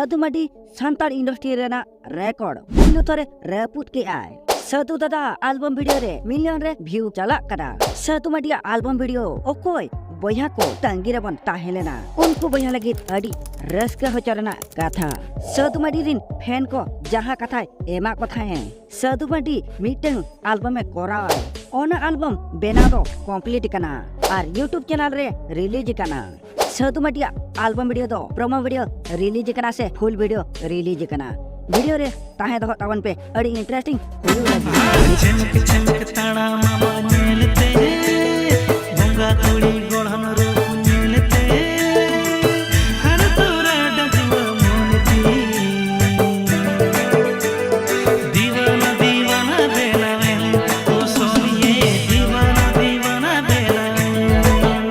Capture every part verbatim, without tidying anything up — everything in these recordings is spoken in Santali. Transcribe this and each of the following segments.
ᱥᱟᱹᱫᱷᱩ ᱢᱟᱨᱰᱤ ᱥᱟᱱᱛᱟᱲ ᱤᱱᱰᱟᱥᱴᱨᱤ ᱨᱮᱱᱟᱜ ᱨᱮᱠᱚᱨᱰ ᱯᱩᱭᱞᱩ ᱛᱷᱚᱨᱮ ᱨᱟᱹᱯᱩᱫ ᱠᱮᱜᱼᱟᱭ᱾ ᱥᱟᱹᱫᱷᱩ ᱫᱟᱫᱟ ᱟᱞᱵᱚᱢ ᱵᱷᱤᱰᱤᱭᱳ ᱨᱮ ᱢᱤᱞᱤᱭᱚᱱ ᱨᱮ ᱵᱷᱤᱭᱩ ᱪᱟᱞᱟᱜ ᱠᱟᱱᱟ᱾ ᱥᱟᱹᱫᱷᱩ ᱢᱟᱨᱰᱤᱭᱟᱜ ᱟᱞᱵᱚᱢ ᱵᱷᱤᱰᱤᱭᱳ ᱚᱠᱚᱭ ᱵᱚᱭᱦᱟ ᱠᱚ ᱛᱟᱺᱜᱤ ᱨᱮᱵᱚᱱ ᱛᱟᱦᱮᱸ ᱞᱮᱱᱟ, ᱩᱱᱠᱩ ᱵᱚᱭᱦᱟ ᱞᱟᱹᱜᱤᱫ ᱟᱹᱰᱤ ᱨᱟᱹᱥᱠᱟᱹ ᱦᱚᱪᱚ ᱨᱮᱱᱟᱜ ᱠᱟᱛᱷᱟ᱾ ᱥᱟᱹᱫᱷᱩ ᱢᱟᱨᱰᱤ ᱨᱤᱱ ᱯᱷᱮᱱ ᱠᱚ ᱡᱟᱦᱟᱸ ᱠᱟᱛᱷᱟᱭ ᱮᱢᱟᱜ ᱠᱚ ᱛᱟᱦᱮᱸ, ᱥᱟᱹᱫᱷᱩ ᱢᱟᱨᱰᱤ ᱢᱤᱫᱴᱟᱝ ᱟᱞᱵᱚᱢ ᱮ ᱠᱚᱨᱟᱣ ᱟᱭ, ᱚᱱᱟ ᱟᱞᱵᱚᱢ ᱵᱮᱱᱟᱣ ᱫᱚ ᱠᱚᱢᱯᱞᱤᱴ ᱠᱟᱱᱟ ᱟᱨ YouTube ᱪᱮᱱᱮᱞ ᱨᱮ ᱨᱤᱞᱤᱡᱽ ᱠᱟᱱᱟ᱾ ᱥᱟᱹᱫᱷᱩ ᱢᱟᱨᱰᱤᱭᱟᱜ ᱟᱞᱵᱚᱢ ᱵᱷᱤᱰᱤᱭᱳ ᱫᱚ ᱯᱨᱳᱢᱳ ᱵᱷᱤᱰᱤᱭᱳ ᱨᱤᱞᱤᱡᱽ ᱠᱟᱱᱟ ᱥᱮ ᱯᱷᱩᱞ ᱵᱷᱤᱰᱤᱭᱳ ᱨᱤᱞᱤᱡᱽ ᱠᱟᱱᱟ? ᱵᱷᱤᱰᱤᱭᱳ ᱨᱮ ᱛᱟᱦᱮᱸ ᱫᱚᱦᱚ ᱛᱟᱵᱚᱱ ᱯᱮ, ᱟᱹᱰᱤ ᱤᱱᱴᱟᱨᱮᱥᱴᱤᱝ ᱦᱩᱭᱩᱜ ᱞᱟᱹᱜᱤᱫ᱾ ᱪᱷᱮᱢᱠ ᱪᱷᱮᱢᱠ ᱛᱟᱲᱟᱢ ᱟᱢ ᱧᱮᱞᱛᱮ, ᱵᱚᱸᱜᱟ ᱠᱩᱲᱤ ᱜᱚᱲᱦᱚᱱ ᱨᱩᱯ ᱧᱮᱞᱛᱮ, ᱦᱟᱨ ᱛᱚᱨᱟ ᱰᱟᱹᱡᱩᱣᱟᱹ ᱢᱚᱱᱮ ᱛᱤᱧ᱾ ᱫᱤᱣᱟᱱᱟ ᱫᱤᱣᱟᱱᱟ ᱵᱮᱱᱟᱣᱮᱱ, ᱳ ᱥᱳᱱᱤᱭᱮ, ᱫᱤᱣᱟᱱᱟ ᱫᱤᱣᱟᱱᱟ ᱵᱮᱱᱟᱣᱮᱱ᱾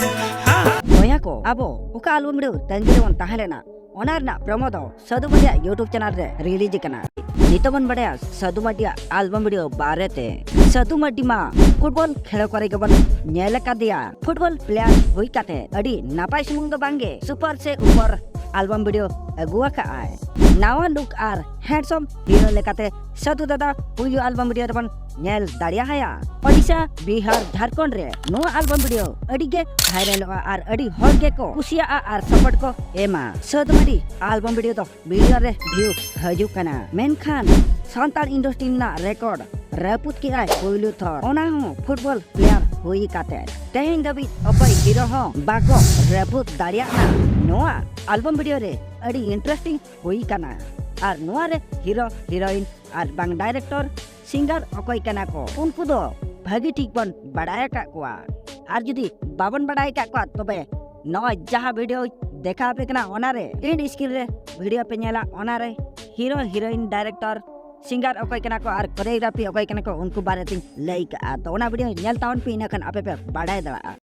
ᱦᱟ᱾ ᱵᱚᱭᱦᱟ ᱠᱚ, ᱟᱵᱚ ᱚᱠᱟ ᱟᱞᱵᱚᱢ ᱵᱷᱤᱰᱤᱭᱳ ᱛᱟᱺᱜᱤ ᱨᱮᱵᱚᱱ ᱛᱟᱦᱮᱸ ᱞᱮᱱᱟ, ᱚᱱᱟ ᱨᱮᱱᱟᱜ ᱯᱨᱳᱢᱳ ᱫᱚ ᱥᱟᱹᱫᱷᱩ ᱢᱟᱨᱰᱤᱭᱟᱜ YouTube ᱪᱮᱱᱮᱞ ᱨᱮ ᱨᱤᱞᱤᱡᱽ ᱠᱟᱱᱟ᱾ ᱱᱤᱛᱚᱜ ᱵᱚᱱ ᱵᱟᱲᱟᱭᱟ ᱥᱟᱹᱫᱷᱩ ᱢᱟᱨᱰᱤᱭᱟᱜ ᱟᱞᱵᱚᱢ ᱵᱷᱤᱰᱤᱭᱳ ᱵᱟᱨᱮᱛᱮ᱾ ᱥᱟᱹᱫᱷᱩ ᱢᱟᱨᱰᱤ ᱢᱟ ᱯᱷᱩᱴᱵᱚᱞ ᱠᱷᱮᱞ ᱠᱚᱨᱮ ᱜᱮᱵᱚᱱ ᱧᱮᱞ ᱟᱠᱟᱫᱮᱭᱟ, ᱯᱷᱩᱴᱵᱚᱞ ᱯᱞᱮᱭᱟᱨ ᱦᱩᱭ ᱠᱟᱛᱮ ᱟᱹᱰᱤ ᱱᱟᱯᱟᱭ ᱥᱩᱢᱩᱝ ᱫᱚ ᱵᱟᱝᱜᱮ, ᱥᱩᱯᱟᱨ ᱥᱮ ᱩᱯᱚᱨ ᱟᱞᱵᱚᱢ ᱵᱷᱤᱰᱤᱭᱳ ᱟᱹᱜᱩ ᱟᱠᱟᱫ ᱟᱭ᱾ ᱱᱟᱣᱟ ᱞᱩᱠ ᱟᱨ ᱦᱮᱱᱰᱥᱚᱢ ᱦᱤᱨᱳ ᱞᱮᱠᱟᱛᱮ ᱥᱟᱹᱫᱷᱩ ᱫᱟᱫᱟ ᱯᱩᱭᱞᱩ ᱟᱞᱵᱚᱢ ᱵᱷᱤᱰᱤᱭᱳ ᱨᱮᱵᱚᱱ ᱧᱮᱞ ᱫᱟᱲᱮᱭᱟᱜᱼᱟ᱾ ᱳᱰᱤᱥᱟ, ᱵᱤᱦᱟᱨ, ᱡᱷᱟᱲᱠᱷᱚᱸᱰ ᱨᱮ ᱱᱚᱣᱟ ᱟᱞᱵᱚᱢ ᱵᱷᱤᱰᱤᱭᱳ ᱟᱹᱰᱤ ᱜᱮ ᱵᱷᱟᱭᱨᱟᱞᱚᱜᱼᱟ ᱟᱨ ᱟᱹᱰᱤ ᱦᱚᱲ ᱜᱮᱠᱚ ᱠᱩᱥᱤᱭᱟᱜᱼᱟ ᱟᱨ ᱥᱟᱯᱳᱨᱴ ᱠᱚ ᱮᱢᱟ᱾ ᱥᱟᱹᱫᱷᱩ ᱢᱟᱨᱰᱤ ᱟᱞᱵᱚᱢ ᱵᱷᱤᱰᱤᱭᱳ ᱫᱚ ᱵᱤᱞᱤᱭᱚᱱ ᱨᱮ ᱵᱷᱤᱭᱩ ᱦᱤᱡᱩᱜ ᱠᱟᱱᱟ, ᱢᱮᱱᱠᱷᱟᱱ ᱥᱟᱱᱛᱟᱲ ᱤᱱᱰᱟᱥᱴᱨᱤ ᱨᱮᱱᱟᱜ ᱨᱮᱠᱚᱨᱰ ᱨᱟᱹᱯᱩᱫ ᱠᱮᱜᱼᱟᱭ ᱯᱩᱭᱞᱩ ᱛᱷᱚᱨ, ᱚᱱᱟ ᱦᱚᱸ ᱯᱷᱩᱴᱵᱚᱞ ᱯᱞᱮᱭᱟᱨ ᱦᱩᱭ ᱠᱟᱛᱮ᱾ ᱛᱮᱦᱮᱧ ᱫᱷᱟᱹᱵᱤᱡ ᱚᱠᱚᱭ ᱦᱤᱨᱳ ᱦᱚᱸ ᱵᱟᱠᱚ ᱨᱟᱹᱯᱩᱫ ᱫᱟᱲᱮᱭᱟᱜ ᱠᱟᱱᱟ᱾ ᱱᱚᱣᱟ ᱟᱞᱵᱚᱢ ᱵᱷᱤᱰᱤᱭᱳ ᱨᱮ ᱟᱹᱰᱤ ᱤᱱᱴᱟᱨᱮᱥᱴᱤᱝ ᱦᱩᱭ ᱠᱟᱱᱟ ᱟᱨ ᱱᱚᱣᱟ ᱨᱮ ᱦᱤᱨᱳ, ᱦᱤᱨᱳᱭᱤᱱ ᱟᱨ ᱵᱟᱝ ᱰᱟᱭᱨᱮᱠᱴᱚᱨ, ᱥᱤᱝᱜᱟᱨ ᱚᱠᱚᱭ ᱠᱟᱱᱟ ᱠᱚ, ᱩᱱᱠᱩ ᱫᱚ ᱵᱷᱟᱹᱜᱤ ᱴᱷᱤᱠ ᱵᱚᱱ ᱵᱟᱲᱟᱭ ᱟᱠᱟᱫ ᱠᱚᱣᱟ᱾ ᱟᱨ ᱡᱩᱫᱤ ᱵᱟᱵᱚᱱ ᱵᱟᱲᱟᱭ ᱟᱠᱟᱫ ᱠᱚᱣᱟ, ᱛᱚᱵᱮ ᱱᱚᱜᱼᱚᱭ ᱡᱟᱦᱟᱸ ᱵᱷᱤᱰᱤᱭᱳ ᱫᱮᱠᱷᱟᱣ ᱟᱯᱮ ᱠᱟᱱᱟ, ᱚᱱᱟᱨᱮ ᱮᱱᱰ ᱥᱠᱨᱤᱱ ᱨᱮ ᱵᱷᱤᱰᱤᱭᱳ ᱯᱮ ᱧᱮᱞᱟ, ᱚᱱᱟᱨᱮ ᱦᱤᱨᱳ, ᱦᱤᱨᱳᱭᱤᱱ, ᱰᱟᱭᱨᱮᱠᱴᱚᱨ, ᱥᱤᱝᱜᱟᱨ ᱚᱠᱚᱭ ᱠᱟᱱᱟ ᱠᱚ ᱟᱨ ᱠᱳᱨᱤᱭᱳᱜᱨᱟᱯᱷᱤ ᱚᱠᱚᱭ ᱠᱟᱱᱟ ᱠᱚ, ᱩᱱᱠᱩ ᱵᱟᱨᱮᱛᱤᱧ ᱞᱟᱹᱭ ᱠᱟᱜᱼᱟ᱾ ᱛᱚ ᱚᱱᱟ ᱵᱷᱤᱰᱤᱭᱳ ᱧᱮᱞ ᱛᱟᱵᱚᱱ ᱯᱮ, ᱤᱱᱟᱹ ᱠᱷᱟᱱ ᱟᱯᱮ ᱯᱮ ᱵᱟᱲᱟᱭ ᱫᱟᱲᱮᱭᱟᱜᱼᱟ᱾